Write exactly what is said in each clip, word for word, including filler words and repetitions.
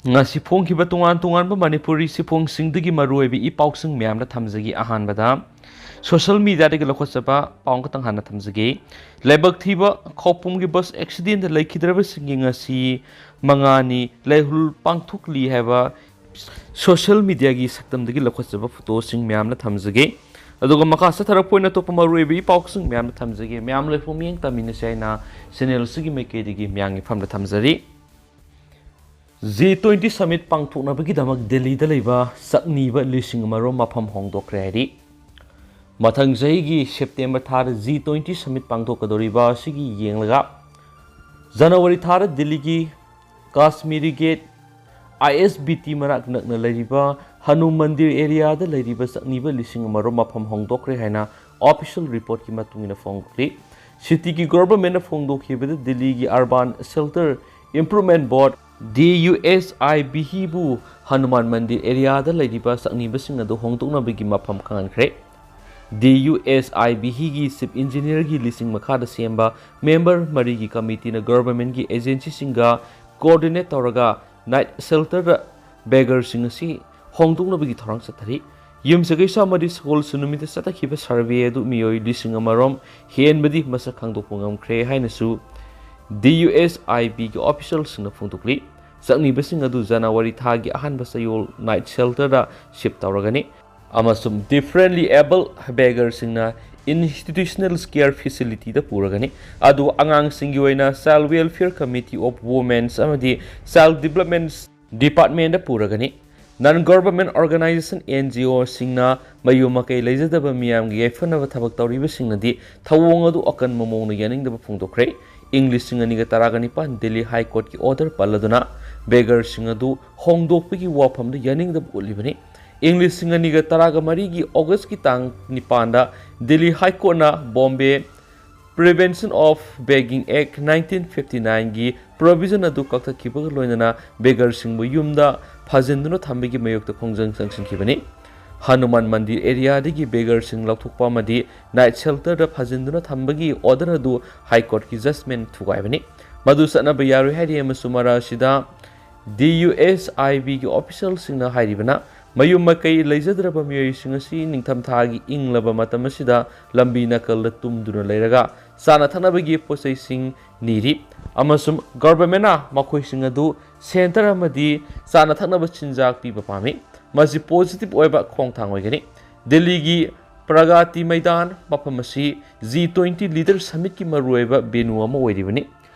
ꯉꯁꯤ ꯐꯣꯡꯈꯤꯕ ꯇꯣꯉꯥꯟ ꯇꯣꯉꯥꯟꯕ ꯃꯅꯤꯄꯨꯔꯤ ꯁꯤꯐꯣꯡꯁꯤꯡꯗꯒꯤ ꯃꯔꯨꯑꯣꯏꯕ ꯏ ꯄꯥꯎꯁꯤꯡ ꯃꯌꯥꯝꯗ ꯊꯝꯖꯒꯦ꯫ ꯑꯍꯥꯟꯕꯗ ꯁꯣꯁꯤꯌꯦꯜ ꯃꯤꯗꯤꯌꯥꯗꯒꯤ ꯂꯧꯈꯠꯆꯕ ꯄꯥꯎ ꯑꯃꯈꯛꯇꯪ ꯍꯥꯟꯅ ꯊꯝꯖꯒꯦ꯫ ꯂꯥꯏꯕꯛ ꯊꯤꯕ ꯈꯧꯄꯨꯝꯒꯤ ꯕꯁ ꯑꯦꯛꯁꯤꯗꯦꯟꯗ ꯂꯩꯈꯤꯗ꯭ꯔꯕꯁꯤꯡꯒꯤ ꯉꯁꯤ ꯃꯉꯥꯅꯤ ꯂꯩꯍꯨꯜ ꯄꯥꯡꯊꯣꯛꯂꯤ ꯍꯥꯏꯕ ꯁꯣꯁꯤꯌꯦꯜ ꯃꯤꯗꯤꯌꯥꯒꯤ ꯁꯛꯇꯝꯗꯒꯤ ꯂꯧꯈꯠꯆꯕ ꯐꯣꯇꯣꯁꯤꯡ ꯃꯌꯥꯝꯅ ꯊꯝꯖꯒꯦ꯫ ꯑꯗꯨꯒ ꯃꯈꯥ ꯆꯠꯊꯔꯛꯄ ꯑꯣꯏꯅ ꯑꯇꯣꯞꯄ ꯃꯔꯨꯑꯣꯏꯕ ꯏ ꯄꯥꯎꯁꯤꯡ ꯃꯌꯥꯝꯅ ꯊꯝꯖꯒꯦ꯫ ꯃꯌꯥꯝ ꯂꯩꯐꯝ ꯃꯤꯠꯌꯦꯡ ꯇꯝꯃꯤꯟꯅꯁꯦ ꯍꯥꯏꯅ ꯆꯦꯅꯦꯜ ꯑꯁꯤꯒꯤ ꯃꯥꯏꯀꯩꯗꯒꯤ ꯃꯌꯥꯝꯒꯤ ꯐꯝꯗ ꯊꯝꯖꯔꯤ꯫ ꯖꯤ ꯇ꯭ꯋꯦꯟꯇꯤ ꯁꯃꯤꯠ ꯄꯥꯡꯊꯣꯛꯅꯕꯒꯤꯗꯃꯛ ꯗꯦꯜꯂꯤꯗ ꯂꯩꯕ ꯆꯥꯛꯅꯤꯕ ꯂꯤꯁꯤꯡ ꯑꯃꯔꯣꯝ ꯃꯐꯝ ꯍꯣꯡꯗꯣꯛꯈ꯭ꯔꯦ ꯍꯥꯏꯔꯤ꯫ ꯃꯊꯪ ꯆꯍꯤꯒꯤ ꯁꯦꯞꯇꯦꯝꯕꯔ ꯊꯥꯗ ꯖꯤ ꯇ꯭ꯋꯦꯟꯇꯤ ꯁꯃꯤꯠ ꯄꯥꯡꯊꯣꯛꯀꯗꯧꯔꯤꯕ ꯑꯁꯤꯒꯤ ꯌꯦꯡꯂꯒ ꯖꯅꯋꯥꯔꯤ ꯊꯥꯗ ꯗꯤꯜꯂꯤꯒꯤ ꯀꯥꯁꯃꯤꯔꯤ ꯒꯦꯠ, ꯑꯥꯏ ꯑꯦꯁ ꯕꯤ ꯇꯤ ꯃꯅꯥꯛ ꯅꯛꯅ ꯂꯩꯔꯤꯕ ꯍꯅꯨ ꯃꯟꯗꯤꯔ ꯑꯦꯔꯤꯌꯥꯗ ꯂꯩꯔꯤꯕ ꯆꯥꯛꯅꯤꯕ ꯂꯤꯁꯤꯡ ꯑꯃꯔꯣꯝ ꯃꯐꯝ ꯍꯣꯡꯗꯣꯛꯈ꯭ꯔꯦ ꯍꯥꯏꯅ ꯑꯣꯐꯤꯁꯤꯌꯦꯜ ꯔꯤꯄꯣꯔꯠꯀꯤ ꯃꯇꯨꯡ ꯏꯟꯅ ꯐꯣꯡꯗꯣꯛꯂꯤ꯫ ꯁꯤꯇꯤꯒꯤ ꯒꯣꯚꯔꯟꯃꯦꯟꯠꯅ ꯐꯣꯡꯗꯣꯛꯈꯤꯕꯗ ꯗꯤꯜꯂꯤꯒꯤ ꯑꯔꯕꯥꯟ ꯁꯦꯜꯇꯔ ꯏꯝꯄ꯭ꯔꯨꯚꯃꯦꯟꯠ ꯕꯣꯔꯗ, ꯗꯤ ꯌꯨ ꯑꯦꯁ ꯑꯥꯏ ꯕꯤ ꯍꯤꯕꯨ ꯍꯅꯨꯃꯥꯟ ꯃꯟꯗꯤꯔ ꯑꯦꯔꯤꯌꯥꯗ ꯂꯩꯔꯤꯕ ꯆꯥꯛꯅꯤꯕꯁꯤꯡ ꯑꯗꯨ ꯍꯣꯡꯗꯣꯛꯅꯕꯒꯤ ꯃꯐꯝ ꯈꯪꯍꯟꯈ꯭ꯔꯦ꯫ ꯗꯤ ꯌꯨ ꯑꯦꯁ ꯑꯥꯏ ꯕꯤ ꯍꯤꯒꯤ ꯆꯤꯐ ꯏꯟꯖꯤꯅꯤꯌꯔꯒꯤ ꯂꯤꯁꯤꯡ ꯃꯈꯥꯗ ꯁꯦꯝꯕ ꯃꯦꯝꯕꯔ ꯃꯔꯤꯒꯤ ꯀꯃꯤꯇꯤꯅ ꯒꯣꯚꯔꯟꯃꯦꯟꯠꯀꯤ ꯑꯦꯖꯦꯟꯁꯤꯁꯤꯡꯒ ꯀꯣꯑꯣꯔꯗꯤꯅꯦꯠ ꯇꯧꯔꯒ ꯅꯥꯏꯠ ꯁꯦꯜꯇꯔꯗ ꯕꯦꯒꯔꯁꯤꯡ ꯑꯁꯤ ꯍꯣꯡꯗꯣꯛꯅꯕꯒꯤ ꯊꯧꯔꯥꯡ ꯆꯠꯊꯔꯤ꯫ ꯌꯨꯝꯁꯀꯩꯁ ꯑꯃꯗꯤ ꯁꯒꯣꯜꯁꯦꯜ ꯅꯨꯃꯤꯠꯇ ꯆꯠꯊꯈꯤꯕ ꯁꯔꯚꯦ ꯑꯗꯨ ꯃꯤꯑꯣꯏ ꯂꯤꯁꯤꯡ ꯑꯃꯔꯣꯝ ꯍꯦꯟꯕꯗꯤ ꯃꯁꯛ ꯈꯪꯗꯣꯛꯄ ꯉꯝꯈ꯭ꯔꯦ ꯍꯥꯏꯅꯁꯨ ꯗꯤ ꯌꯨ ꯑꯦꯁ ꯑꯥꯏ ꯕꯤꯒꯤ ꯑꯣꯐꯤꯁꯤꯌꯦꯜꯁꯤꯡꯅ ꯐꯣꯡꯗꯣꯛꯂꯤ꯫ ꯆꯥꯛꯅꯤꯕꯁꯤꯡ ꯑꯗꯨ ꯖꯅꯋꯥꯔꯤ ꯊꯥꯒꯤ ꯑꯍꯥꯟꯕ ꯆꯌꯣꯜ ꯅꯥꯏꯠ ꯁꯦꯜꯇꯔꯗ ꯁꯤꯞ ꯇꯧꯔꯒꯅꯤ ꯑꯃꯁꯨꯡ ꯗꯤꯐꯔꯦꯟꯠꯂꯤ ꯑꯦꯕꯜ ꯕꯦꯒꯔꯁꯤꯡꯅ ꯏꯟꯁꯇꯤꯇ꯭ꯌꯨꯁꯅꯦꯜ ꯀꯦꯌꯔ ꯐꯦꯁꯤꯂꯤꯇꯤꯗ ꯄꯨꯔꯒꯅꯤ꯫ ꯑꯗꯨ ꯑꯉꯥꯡꯁꯤꯡꯒꯤ ꯑꯣꯏꯅ child welfare committee of women ꯑꯃꯗꯤ ꯆꯥꯏꯜ ꯗꯤꯕ꯭ꯂꯞꯃꯦꯟꯠ ꯗꯤꯄꯥꯔꯠꯃꯦꯟꯠꯇ ꯄꯨꯔꯒꯅꯤ꯫ Non government organization, N G ꯑꯣꯁꯤꯡꯅ ꯃꯌꯨꯝ ꯃꯀꯩ ꯂꯩꯖꯗꯕ ꯃꯤꯌꯥꯝꯒꯤ ꯌꯥꯏꯐꯅꯕ ꯊꯕꯛ ꯇꯧꯔꯤꯕꯁꯤꯡꯅꯗꯤ ꯊꯧꯑꯣꯡ ꯑꯗꯨ ꯑꯀꯟꯕ ꯃꯑꯣꯡꯗ ꯌꯥꯅꯤꯡꯗꯕ ꯐꯣꯡꯗꯣꯛꯈ꯭ꯔꯦ꯫ ꯏꯪ ꯂꯤꯁꯤꯡ ꯑꯅꯤꯒ ꯇꯔꯥꯒ ꯅꯤꯄꯥꯟ ꯗꯤꯜꯂꯤ ꯍꯥꯏ ꯀꯣꯔꯠꯀꯤ ꯑꯣꯔꯗꯔ ꯄꯜꯂꯗꯨꯅ ꯕꯦꯒꯔꯁꯤꯡ ꯑꯗꯨ ꯍꯣꯡꯗꯣꯛꯄꯒꯤ ꯋꯥꯐꯝꯗ ꯌꯥꯅꯤꯡꯗꯕ ꯎꯠꯂꯤꯕꯅꯤ꯫ ꯏꯪ ꯂꯤꯁꯤꯡ ꯑꯅꯤꯒ ꯇꯔꯥꯒ ꯃꯔꯤꯒꯤ ꯑꯣꯒꯁꯀꯤ ꯇꯥꯡ ꯅꯤꯄꯥꯟꯗ ꯗꯤꯜꯂꯤ ꯍꯥꯏ ꯀꯣꯔꯠꯅ Bombay Prevention of Begging Act nineteen fifty nineꯒꯤ ꯄ꯭ꯔꯣꯚꯤꯖꯟ ꯑꯗꯨ ꯀꯛꯊꯠꯈꯤꯕꯒ ꯂꯣꯏꯅꯅ ꯕꯦꯒꯔꯁꯤꯡꯕꯨ ꯌꯨꯝꯗ ꯐꯥꯖꯤꯟꯗꯨꯅ ꯊꯝꯕꯒꯤ ꯃꯥꯌꯣꯛꯇ ꯈꯣꯡꯖꯪ ꯆꯪꯁꯤꯟꯈꯤꯕꯅꯤ꯫ ꯍꯅꯨꯃꯥꯟ ꯃꯟꯗꯤꯔ ꯑꯦꯔꯤꯌꯥꯗꯒꯤ ꯕꯦꯒꯔꯁꯤꯡ ꯂꯧꯊꯣꯛꯄ ꯑꯃꯗꯤ ꯅꯥꯏꯠ ꯁꯦꯜꯇꯔꯗ ꯐꯥꯖꯤꯟꯗꯨꯅ ꯊꯝꯕꯒꯤ ꯑꯣꯔꯗꯔ ꯑꯗꯨ ꯍꯥꯏ ꯀꯣꯔꯠꯀꯤ ꯖꯖꯃꯦꯟꯠ ꯊꯨꯒꯥꯏꯕꯅꯤ꯫ ꯃꯗꯨ ꯆꯠꯅꯕ ꯌꯥꯔꯣꯏ ꯍꯥꯏꯔꯤ ꯑꯃꯁꯨꯡ ꯃꯔꯛ ꯑꯁꯤꯗ DUSIB ꯒꯤ official ꯁꯤꯡꯅ ꯍꯥꯏꯔꯤꯕꯅ, ꯃꯌꯨꯝ ꯃꯀꯩ ꯂꯩꯖꯗ꯭ꯔꯕ ꯃꯤꯑꯣꯏꯁꯤꯡ ꯑꯁꯤ ꯅꯤꯡꯊꯝꯊꯥꯒꯤ ꯏꯪꯂꯕ ꯃꯇꯝ ꯑꯁꯤꯗ ꯂꯝꯕꯤ ꯅꯥꯀꯜꯗ ꯇꯨꯝꯗꯨꯅ ꯂꯩꯔꯒ ꯆꯥꯅ ꯊꯛꯅꯕꯒꯤ ꯄꯣꯠꯆꯩꯁꯤꯡ ꯅꯤꯔꯤ, ꯑꯃꯁꯨꯡ government ꯅ ꯃꯈꯣꯏꯁꯤꯡ ꯑꯗꯨ centre ꯑꯃꯗꯤ ꯆꯥꯅ ꯊꯛꯅꯕ ꯆꯤꯟꯖꯥꯛ ꯄꯤꯕ ꯄꯥꯝꯃꯤ꯫ ꯃꯁꯤ positive ꯑꯣꯏꯕ ꯈꯣꯡꯊꯥꯡ ꯑꯣꯏꯒꯅꯤ꯫ ꯗꯦꯜꯂꯤꯒꯤ ꯄ꯭ꯔꯒꯇꯤ ꯃꯩꯗꯥꯟ ꯃꯐꯝ ꯑꯁꯤ G twenty leader summit ꯀꯤ ꯃꯔꯨꯑꯣꯏꯕ venue ꯑꯃ ꯑꯣꯏꯔꯤꯕꯅꯤ꯫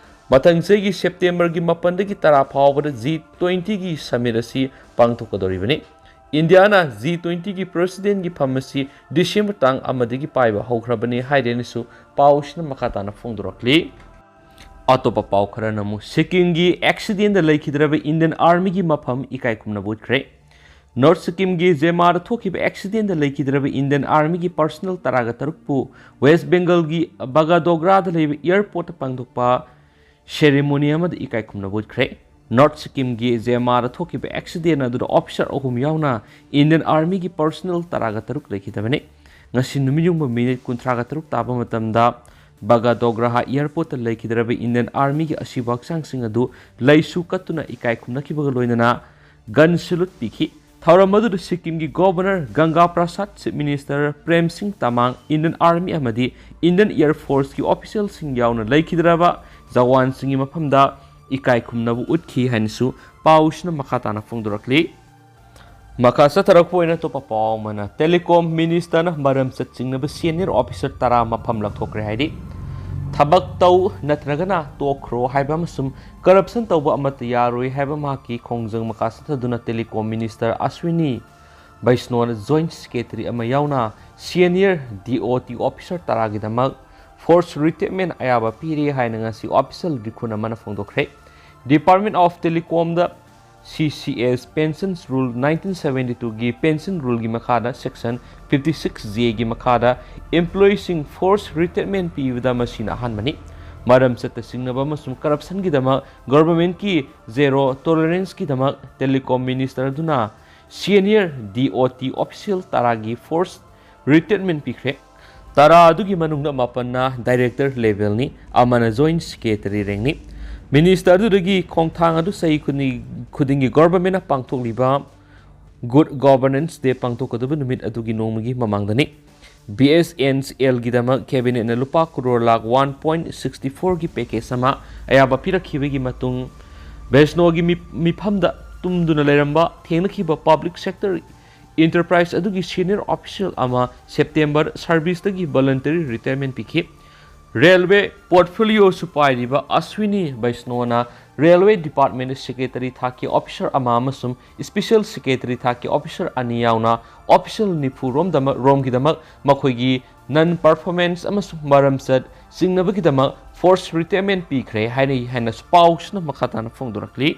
ꯃꯊꯪ ꯆꯍꯤꯒꯤ September ꯒꯤ ꯃꯥꯄꯟꯗꯒꯤ ꯇꯔꯥ ꯐꯥꯎꯕꯗ G twenty ꯒꯤ summit ꯑꯁꯤ ꯄꯥꯡꯊꯣꯛꯀꯗꯧꯔꯤꯕꯅꯤ꯫ ꯏꯟꯗꯤꯌꯥꯅ G twenty ꯒꯤ president ꯒꯤ ꯐꯝ ꯑꯁꯤ December ꯇꯥꯡ ꯑꯃꯗꯒꯤ ꯄꯥꯏꯕ ꯍꯧꯈ꯭ꯔꯕꯅꯤ ꯍꯥꯏꯔꯦꯅꯁꯨ ꯄꯥꯎꯁꯤꯅ ꯃꯈꯥ ꯇꯥꯅ ꯐꯣꯡꯗꯣꯔꯛꯂꯤ꯫ ꯑꯇꯣꯞꯄ ꯄꯥꯎ ꯈꯔꯅ ꯑꯃꯨꯛ ꯁꯤꯛꯀꯤꯝꯒꯤ accident ꯗ ꯂꯩꯈꯤꯗ꯭ꯔꯕ Indian Army ꯒꯤ ꯃꯐꯝ ꯏꯀꯥꯏ ꯈꯨꯝꯅꯕ ꯎꯠꯈ꯭ꯔꯦ꯫ North ꯁꯤꯛꯀꯤꯝꯒꯤ ꯖꯦꯃꯥꯗ ꯊꯣꯛꯈꯤꯕ accident ꯗ ꯂꯩꯈꯤꯗ꯭ꯔꯕ Indian Army ꯒꯤ personnel ꯇꯔꯥꯒ ꯇꯔꯨꯛꯄꯨ West Bengal ꯒꯤ ꯕꯒꯥꯗꯣꯒ꯭ꯔꯥꯗ ꯂꯩꯕ airport ꯇ ꯄꯥꯡꯊꯣꯛꯄ ceremony ꯑꯃꯗ ꯏꯀꯥꯏ ꯈꯨꯝꯅꯕ ꯎꯠꯈ꯭ꯔꯦ꯫ North ꯁꯤꯛꯀꯤꯝꯒꯤ ꯖꯦꯃꯥꯗ ꯊꯣꯛꯈꯤꯕ accident ꯑꯗꯨꯗ officer ꯑꯍꯨꯝ ꯌꯥꯎꯅ Indian Army ꯒꯤ personnel ꯇꯔꯥꯒ ꯇꯔꯨꯛ ꯂꯩꯈꯤꯗꯕꯅꯤ꯫ ꯉꯁꯤ ꯅꯨꯃꯤꯠ ꯌꯨꯡꯕ minute ꯀꯨꯟꯊ꯭ꯔꯥꯒ ꯇꯔꯨꯛ ꯇꯥꯕ ꯃꯇꯝꯗ ꯕꯒꯥꯗꯣꯒ꯭ꯔꯥꯍꯥ airport ꯇ ꯂꯩꯈꯤꯗ꯭ꯔꯕ Indian Army ꯒꯤ ꯑꯁꯤꯕ ꯍꯛꯆꯥꯡꯁꯤꯡ ꯑꯗꯨ ꯂꯩꯁꯨ ꯀꯠꯇꯨꯅ ꯏꯀꯥꯏ ꯈꯨꯝꯅꯈꯤꯕꯒ ꯂꯣꯏꯅꯅ gun salute ꯄꯤꯈꯤ꯫ ꯊꯧꯔꯝ ꯑꯗꯨꯗ ꯁꯤꯛꯀꯤꯝꯒꯤ Governor ꯒꯪꯒꯥ ꯄ꯭ꯔꯁꯥꯗ, Chief Minister ꯄ꯭ꯔꯦꯝ ꯁꯤꯡ ꯇꯃꯥꯡ, Indian Army ꯑꯃꯗꯤ Indian Air Force ꯀꯤ official ꯁꯤꯡ ꯌꯥꯎꯅ ꯂꯩꯈꯤꯗ꯭ꯔꯕ ꯖꯋꯥꯟꯁꯤꯡꯒꯤ ꯃꯐꯝꯗ ꯏꯀꯥꯏ ꯈꯨꯝꯅꯕ ꯎꯠꯈꯤ ꯍꯥꯏꯅꯁꯨ ꯄꯥꯎꯁꯤꯅ ꯃꯈꯥ ꯇꯥꯅ ꯐꯣꯡꯗꯣꯔꯛꯂꯤ꯫ ꯃꯈꯥ ꯆꯠꯊꯔꯛꯄ ꯑꯣꯏꯅ ꯑꯇꯣꯞꯄ ꯄꯥꯎ ꯑꯃꯅ, Telecom Minister ꯅ ꯃꯔꯝ ꯆꯠ ꯆꯤꯡꯅꯕ senior officer ꯇꯔꯥ ꯃꯐꯝ ꯂꯧꯊꯣꯛꯈ꯭ꯔꯦ ꯍꯥꯏꯔꯤ꯫ ꯊꯕꯛ ꯇꯧ ꯅꯠꯇ꯭ꯔꯒꯅ ꯇꯣꯛꯈ꯭ꯔꯣ ꯍꯥꯏꯕ ꯑꯃꯁꯨꯡ corruption ꯇꯧꯕ ꯑꯃꯠꯇ ꯌꯥꯔꯣꯏ ꯍꯥꯏꯕ ꯃꯍꯥꯛꯀꯤ ꯈꯣꯡꯖꯪ ꯃꯈꯥ ꯆꯠꯊꯗꯨꯅ Telecom Minister Aswini ꯕꯩꯁꯅꯣꯅ Joint Secretary ꯑꯃ ꯌꯥꯎꯅ senior DOT officer ꯇꯔꯥꯒꯤꯗꯃꯛ force retirement ꯑꯌꯥꯕ ꯄꯤꯔꯦ ꯍꯥꯏꯅ ꯉꯁꯤ official ꯂꯤꯈꯨꯟ ꯑꯃꯅ ꯐꯣꯡꯗꯣꯛꯈ꯭ꯔꯦ꯫ Department of Telecom the CCS Pensions Rule nineteen seventy two ꯒꯤ pension rule ꯒꯤ ꯃꯈꯥꯗ section fifty six J ꯒꯤ ꯃꯈꯥꯗ employee ꯁꯤꯡ force retirement ꯄꯤꯕꯗ ꯃꯁꯤꯅ ꯑꯍꯥꯟꯕꯅꯤ꯫ ꯃꯔꯝ ꯆꯠꯇ ꯆꯤꯡꯅꯕ ꯑꯃꯁꯨꯡ corruption ꯒꯤꯗꯃꯛ government ꯀꯤ zero tolerance ꯀꯤꯗꯃꯛ Telecom Minister ꯑꯗꯨꯅ senior DOT official ꯇꯔꯥꯒꯤ force retirement ꯄꯤꯈ꯭ꯔꯦ꯫ ꯇꯔꯥ ꯑꯗꯨꯒꯤ ꯃꯅꯨꯡꯗ ꯃꯥꯄꯟꯅ director level ꯅꯤ, ꯑꯃꯅ Joint Secretary rank ꯅꯤ꯫ ꯃꯤꯅꯤꯁꯇꯔ ꯑꯗꯨꯗꯒꯤ ꯈꯣꯡꯊꯥꯡ ꯑꯗꯨ ꯆꯍꯤ ꯈꯨꯗꯤꯡ-, ꯈꯨꯗꯤꯡꯒꯤ ꯒꯣꯚꯔꯟꯃꯦꯟꯠꯅ ꯄꯥꯡꯊꯣꯛꯂꯤꯕ Good Governance Day ꯄꯥꯡꯊꯣꯛꯀꯗꯕ ꯅꯨꯃꯤꯠ ꯑꯗꯨꯒꯤ ꯅꯣꯡꯃꯒꯤ ꯃꯃꯥꯡꯗꯅꯤ꯫ ꯕꯤ ꯑꯦꯁ ꯑꯦꯟ ꯑꯦꯜꯒꯤꯗꯃꯛ ꯀꯦꯕꯤꯅꯦꯠꯅ ꯂꯨꯄꯥ crore lakh one point sixty ꯐꯣꯔꯒꯤ ꯄꯦꯀꯦꯖ ꯑꯃ ꯑꯌꯥꯕ ꯄꯤꯔꯛꯈꯤꯕꯒꯤ ꯃꯇꯨꯡ, ꯕꯩꯁꯅꯣꯒꯤ ꯃꯤ-, ꯃꯤꯐꯝꯗ ꯇꯨꯝꯗꯨꯅ ꯂꯩꯔꯝꯕ ꯊꯦꯡꯅꯈꯤꯕ ꯄꯕ꯭ꯂꯤꯛ ꯁꯦꯛꯇꯔ ꯏꯟꯇꯔꯄ꯭ꯔꯥꯏꯖ ꯑꯗꯨꯒꯤ ꯁꯤꯅꯤꯌꯔ ꯑꯣꯐꯤꯁꯤꯌꯦꯜ ꯑꯃ ꯁꯦꯞꯇꯦꯝꯕꯔ ꯁꯥꯔꯚꯤꯁꯇꯒꯤ ꯚꯣꯂꯟꯇꯔꯤ ꯔꯤꯇꯥꯌꯔꯃꯦꯟꯠ ꯄꯤꯈꯤ꯫ ꯔꯦꯜꯋꯦ ꯄꯣꯔꯠꯐꯣꯂꯤꯑꯣꯁꯨ ꯄꯥꯏꯔꯤꯕ ꯑꯁ꯭ꯋꯤꯅꯤ ꯕꯩꯁꯅꯣꯅ ꯔꯦꯜꯋꯦ ꯗꯤꯄꯥꯔꯠꯃꯦꯟꯠꯇ ꯁꯦꯀ꯭ꯔꯦꯇꯔꯤ ꯊꯥꯛꯀꯤ ꯑꯣꯐꯤꯁꯥꯔ ꯑꯃ ꯑꯃꯁꯨꯡ ꯁ꯭ꯄꯦꯁꯤꯌꯦꯜ ꯁꯦꯀ꯭ꯔꯦꯇꯔꯤ ꯊꯥꯛꯀꯤ ꯑꯣꯐꯤꯁꯥꯔ ꯑꯅꯤ ꯌꯥꯎꯅ ꯑꯣꯐꯤꯁꯤꯌꯦꯜ ꯅꯤꯐꯨ ꯔꯣꯝꯗꯃꯛ, ꯔꯣꯝꯒꯤꯗꯃꯛ ꯃꯈꯣꯏꯒꯤ ꯅꯟ ꯄꯔꯐꯣꯔꯃꯦꯟꯁ ꯑꯃꯁꯨꯡ ꯃꯔꯝꯆꯠ ꯆꯤꯡꯅꯕꯒꯤꯗꯃꯛ ꯐꯣꯔꯁ ꯔꯤꯇꯥꯌꯔꯃꯦꯟꯠ ꯄꯤꯈ꯭ꯔꯦ ꯍꯥꯏꯔꯤ ꯍꯥꯏꯅꯁꯨ ꯄꯥꯎꯁꯤꯅ ꯃꯈꯥ ꯇꯥꯅ ꯐꯣꯡꯗꯣꯔꯛꯂꯤ꯫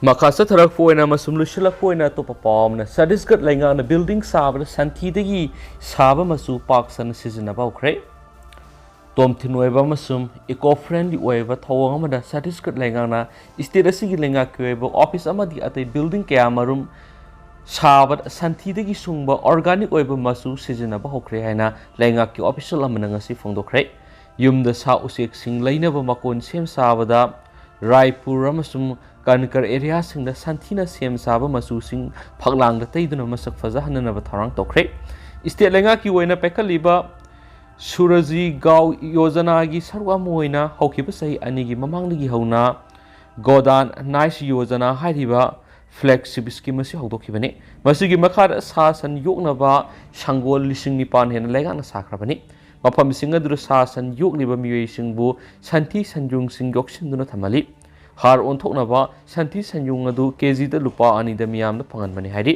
ꯃꯈꯥ ꯆꯠꯊꯔꯛꯄ ꯑꯣꯏꯅ ꯑꯃꯁꯨꯡ ꯂꯣꯏꯁꯤꯜꯂꯛꯄ ꯑꯣꯏꯅ ꯑꯇꯣꯞꯄ ꯄꯥꯎ ꯑꯃꯅ, ꯆꯇꯤꯁꯒꯔ ꯂꯩꯉꯥꯛꯅ ꯕꯤꯜꯗꯤꯡ ꯁꯥꯕꯗ ꯁꯟꯊꯤꯗꯒꯤ ꯁꯥꯕ ꯃꯆꯨ ꯄꯥꯛ ꯁꯟꯅ ꯁꯤꯖꯤꯟꯅꯕ ꯍꯧꯈ꯭ꯔꯦ꯫ ꯇꯣꯝꯊꯤꯟ ꯑꯣꯏꯕ ꯑꯃꯁꯨꯡ ꯏꯀꯣ ꯐ꯭ꯔꯦꯟꯗꯂꯤ ꯑꯣꯏꯕ ꯊꯧꯑꯣꯡ ꯑꯃꯗ ꯆꯇꯤꯁꯒꯔ ꯂꯩꯉꯥꯛꯅ ꯁ꯭ꯇꯦꯠ ꯑꯁꯤꯒꯤ ꯂꯩꯉꯥꯛꯀꯤ ꯑꯣꯏꯕ ꯑꯣꯐꯤꯁ ꯑꯃꯗꯤ ꯑꯇꯩ ꯕꯤꯜꯗꯤꯡ ꯀꯌꯥ ꯃꯔꯨꯝ ꯁꯥꯕꯗ ꯁꯟꯊꯤꯗꯒꯤ ꯁꯨꯡꯕ ꯑꯣꯔꯒꯥꯅꯤꯛ ꯑꯣꯏꯕ ꯃꯆꯨ ꯁꯤꯖꯤꯟꯅꯕ ꯍꯧꯈ꯭ꯔꯦ ꯍꯥꯏꯅ ꯂꯩꯉꯥꯛꯀꯤ ꯑꯣꯐꯤꯁꯤꯌꯦꯜ ꯑꯃꯅ ꯉꯁꯤ ꯐꯣꯡꯗꯣꯛꯈ꯭ꯔꯦ꯫ ꯌꯨꯝꯗ ꯁꯥ ꯎꯆꯦꯛꯁꯤꯡ ꯂꯩꯅꯕ ꯃꯀꯣꯟ ꯁꯦꯝ ꯁꯥꯕꯗ ꯔꯥꯏꯄꯨꯔ ꯑꯃꯁꯨꯡ ꯀꯟꯀꯔ ꯑꯦꯔꯤꯌꯥꯁꯤꯡꯗ ꯁꯟꯊꯤꯅ ꯁꯦꯝ ꯁꯥꯕ ꯃꯆꯨꯁꯤꯡ ꯐꯛꯂꯥꯡꯗ ꯇꯩꯗꯨꯅ ꯃꯁꯛ ꯐꯖꯍꯟꯅꯅꯕ ꯊꯧꯔꯥꯡ ꯇꯧꯈ꯭ꯔꯦ꯫ ꯁ꯭ꯇꯦꯠ ꯂꯩꯉꯥꯛꯀꯤ ꯑꯣꯏꯅ ꯄꯥꯏꯈꯠꯂꯤꯕ ꯁꯨꯔꯖꯤ ꯒꯥꯎ ꯌꯣꯖꯅꯥꯒꯤ ꯁꯔꯨꯛ ꯑꯃ ꯑꯣꯏꯅ ꯍꯧꯈꯤꯕ ꯆꯍꯤ ꯑꯅꯤꯒꯤ ꯃꯃꯥꯡꯗꯒꯤ ꯍꯧꯅ ꯒꯣꯗꯥꯟ ꯅꯥꯏꯁ ꯌꯣꯖꯅꯥ ꯍꯥꯏꯔꯤꯕ ꯐ꯭ꯂꯦꯒꯁꯤꯞ ꯁ꯭ꯀꯤꯝ ꯑꯁꯤ ꯍꯧꯗꯣꯛꯈꯤꯕꯅꯤ꯫ ꯃꯁꯤꯒꯤ ꯃꯈꯥꯗ ꯁꯥ ꯁꯟ ꯌꯣꯛꯅꯕ ꯁꯪꯒꯣꯜ ꯂꯤꯁꯤꯡ ꯅꯤꯄꯥꯟ ꯍꯦꯟꯅ ꯂꯩꯉꯥꯛꯅ ꯁꯥꯈ꯭ꯔꯕꯅꯤ꯫ ꯃꯐꯝꯁꯤꯡ ꯑꯗꯨꯗ ꯁꯥ ꯁꯟ ꯌꯣꯛꯂꯤꯕ ꯃꯤꯑꯣꯏꯁꯤꯡꯕꯨ ꯁꯟꯊꯤ ꯁꯟꯌꯨꯡꯁꯤꯡ ꯌꯣꯛꯁꯤꯟꯗꯨꯅ ꯊꯝꯍꯜꯂꯤ꯫ ꯍꯥꯔ ꯑꯣꯟꯊꯣꯛꯅꯕ ꯁꯟꯊꯤ ꯁꯟꯌꯨꯡ ꯑꯗꯨ ꯀꯦꯖꯤꯗ ꯂꯨꯄꯥ ꯑꯅꯤꯗ ꯃꯤꯌꯥꯝꯗ ꯐꯪꯍꯟꯕꯅꯤ ꯍꯥꯏꯔꯤ꯫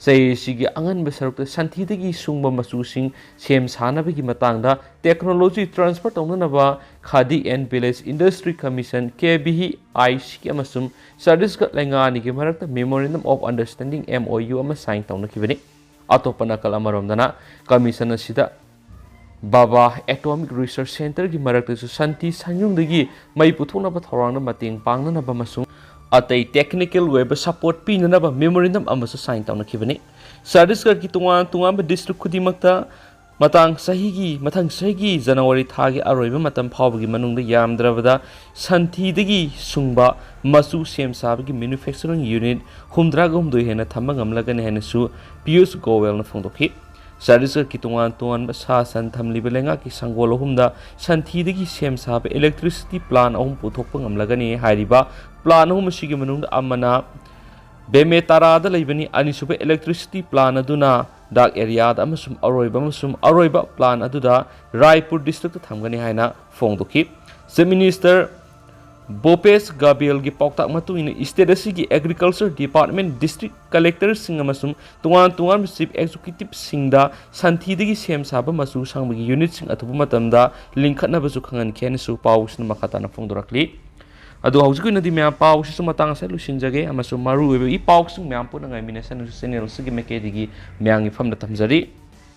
ꯆꯍꯤ ꯑꯁꯤꯒꯤ ꯑꯉꯟꯕ ꯁꯔꯨꯛꯇ ꯁꯟꯊꯤꯗꯒꯤ ꯁꯨꯡꯕ ꯃꯆꯨꯁꯤꯡ ꯁꯦꯝ ꯁꯥꯅꯕꯒꯤ ꯃꯇꯥꯡꯗ ꯇꯦꯛꯅꯣꯂꯣꯖꯤ ꯇ꯭ꯔꯥꯟꯁꯐꯔ ꯇꯧꯅꯅꯕ Khadi and village industry commission, K V I C, ꯑꯃꯁꯨꯡ ꯆꯇꯤꯁꯒꯔ ꯂꯩꯉꯥꯛ ꯑꯅꯤꯒꯤ ꯃꯔꯛꯇ Memorandum of Understanding, M O U, ꯑꯃ ꯁꯥꯏꯟ ꯇꯧꯅꯈꯤꯕꯅꯤ꯫ ꯑꯇꯣꯞꯄ ꯅꯥꯀꯜ ꯑꯃꯔꯣꯝꯗꯅ, ꯀꯃꯤꯁꯟ ꯑꯁꯤꯗ ꯕꯥꯕꯥ ꯑꯦꯇꯣꯃꯤꯛ ꯔꯤꯁꯔꯆ ꯁꯦꯟꯇꯔꯒꯤ ꯃꯔꯛꯇꯁꯨ ꯁꯟꯊꯤ ꯁꯟꯌꯨꯡꯗꯒꯤ ꯃꯩ ꯄꯨꯊꯣꯛꯅꯕ ꯊꯧꯔꯥꯡꯗ ꯃꯇꯦꯡ ꯄꯥꯡꯅꯅꯕ ꯑꯃꯁꯨꯡ ꯑꯇꯩ ꯇꯦꯛꯅꯤꯀꯦꯜ ꯑꯣꯏꯕ ꯁꯄꯣꯔꯠ ꯄꯤꯅꯅꯕ ꯃꯦꯃꯣꯔꯦꯟꯗꯝ ꯑꯃꯁꯨ ꯁꯥꯏꯟ ꯇꯧꯅꯈꯤꯕꯅꯤ꯫ ꯆꯇꯤꯁꯒꯔꯒꯤ ꯇꯣꯉꯥꯟ ꯇꯣꯉꯥꯟꯕ ꯗꯤꯁꯇ꯭ꯔꯤꯛ ꯈꯨꯗꯤꯡꯃꯛꯇ ꯃꯇꯥꯡ ꯆꯍꯤꯒꯤ, ꯃꯊꯪ ꯆꯍꯤꯒꯤ ꯖꯅꯋꯥꯔꯤ ꯊꯥꯒꯤ ꯑꯔꯣꯏꯕ ꯃꯇꯝ ꯐꯥꯎꯕꯒꯤ ꯃꯅꯨꯡꯗ ꯌꯥꯝꯗ꯭ꯔꯕꯗ ꯁꯟꯊꯤꯗꯒꯤ ꯁꯨꯡꯕ ꯃꯆꯨ ꯁꯦꯝ ꯁꯥꯕꯒꯤ manufacturing unit ꯍꯨꯝꯗ꯭ꯔꯥꯒ ꯍꯨꯝꯗꯣꯏ ꯍꯦꯟꯅ ꯊꯝꯕ ꯉꯝꯂꯒꯅꯤ ꯍꯥꯏꯅꯁꯨ ꯄꯤꯌꯨꯁ ꯒꯣꯌꯦꯜꯅ ꯐꯣꯡꯗꯣꯛꯈꯤ꯫ ꯆꯇꯤꯁꯒꯔꯀꯤ ꯇꯣꯉꯥꯟ ꯇꯣꯉꯥꯟꯕ ꯁꯥ ꯁꯟ ꯊꯝꯂꯤꯕ ꯂꯩꯉꯥꯛꯀꯤ ꯁꯪꯒꯣꯜ ꯑꯍꯨꯝꯗ ꯁꯟꯊꯤꯗꯒꯤ ꯁꯦꯝ ꯁꯥꯕ electricity plant ꯑꯍꯨꯝ ꯄꯨꯊꯣꯛꯄ ꯉꯝꯂꯒꯅꯤ꯫ ꯍꯥꯏꯔꯤꯕ plant ꯑꯍꯨꯝ ꯑꯁꯤꯒꯤ ꯃꯅꯨꯡꯗ ꯑꯃꯅ ꯕꯦꯃꯦꯇꯥꯔꯥꯗ ꯂꯩꯕꯅꯤ꯫ ꯑꯅꯤꯁꯨꯕ electricity plant ꯑꯗꯨꯅ dark areaꯗ ꯑꯃꯁꯨꯡ ꯑꯔꯣꯏꯕ ꯑꯃꯁꯨꯡ ꯑꯔꯣꯏꯕ plant ꯑꯗꯨꯗ ꯔꯥꯏꯄꯨꯔ districtꯇ ꯊꯝꯒꯅꯤ ꯍꯥꯏꯅ ꯐꯣꯡꯗꯣꯛꯈꯤ꯫ Chief Minister ꯚꯨꯄꯦꯁ ꯕꯥꯘꯦꯜꯒꯤ ꯄꯥꯎꯇꯥꯛ ꯃꯇꯨꯡ ꯏꯟꯅ state ꯑꯁꯤꯒꯤ agriculture department, district collectorꯁꯤꯡ ꯑꯃꯁꯨꯡ ꯇꯣꯉꯥꯟ ꯇꯣꯉꯥꯟꯕ chief executiveꯁꯤꯡꯗ ꯁꯟꯊꯤꯗꯒꯤ ꯁꯦꯝ ꯁꯥꯕ ꯃꯆꯨ ꯁꯪꯕꯒꯤ unitꯁꯤꯡ ꯑꯊꯨꯕ ꯃꯇꯝꯗ ꯂꯤꯡꯈꯠꯅꯕꯁꯨ ꯈꯪꯍꯟꯈꯤ ꯍꯥꯏꯅꯁꯨ ꯄꯥꯎꯁꯤꯅ ꯃꯈꯥ ꯇꯥꯅ ꯐꯣꯡꯗꯣꯔꯛꯂꯤ꯫ ꯑꯗꯣ ꯍꯧꯖꯤꯛꯀꯤ ꯑꯣꯏꯅꯗꯤ ꯃꯌꯥꯝ ꯄꯥꯎꯁꯤꯁꯨ ꯃꯇꯥꯡ ꯑꯁꯤꯗ ꯂꯣꯏꯁꯤꯟꯖꯒꯦ, ꯑꯃꯁꯨꯡ ꯃꯔꯨꯑꯣꯏꯕ ꯏ ꯄꯥꯎꯁꯤꯡ ꯃꯌꯥꯝ ꯄꯨꯟꯅ ꯉꯥꯏꯃꯤꯟꯅꯁꯤ꯫ Channel ꯑꯁꯤꯒꯤ ꯃꯥꯏꯀꯩꯗꯒꯤ ꯃꯌꯥꯝꯒꯤ ꯐꯝꯗ ꯊꯝꯖꯔꯤ꯫